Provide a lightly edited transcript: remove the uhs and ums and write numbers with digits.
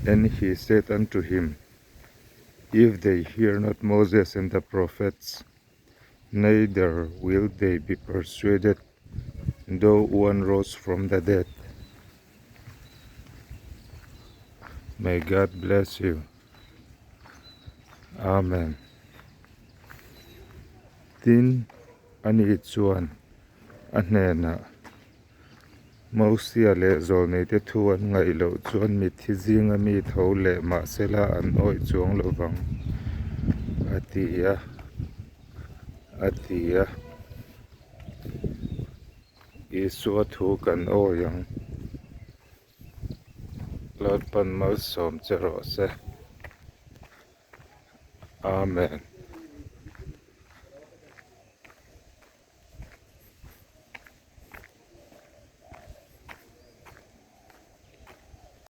And he said unto him, If they hear not Moses and the prophets, neither will they be persuaded, though one rose from the dead. May God bless you. Amen. Tin, ani chuan a hnenah, Mosia leh zawlneite thu an ngaih loh chuan mitthi zinga mi tho leh mahsela an awih chuang lo vang, a ti a, a ti a. Isua thu kan awi ang. Lalpan malsawm che rawh se. Amen.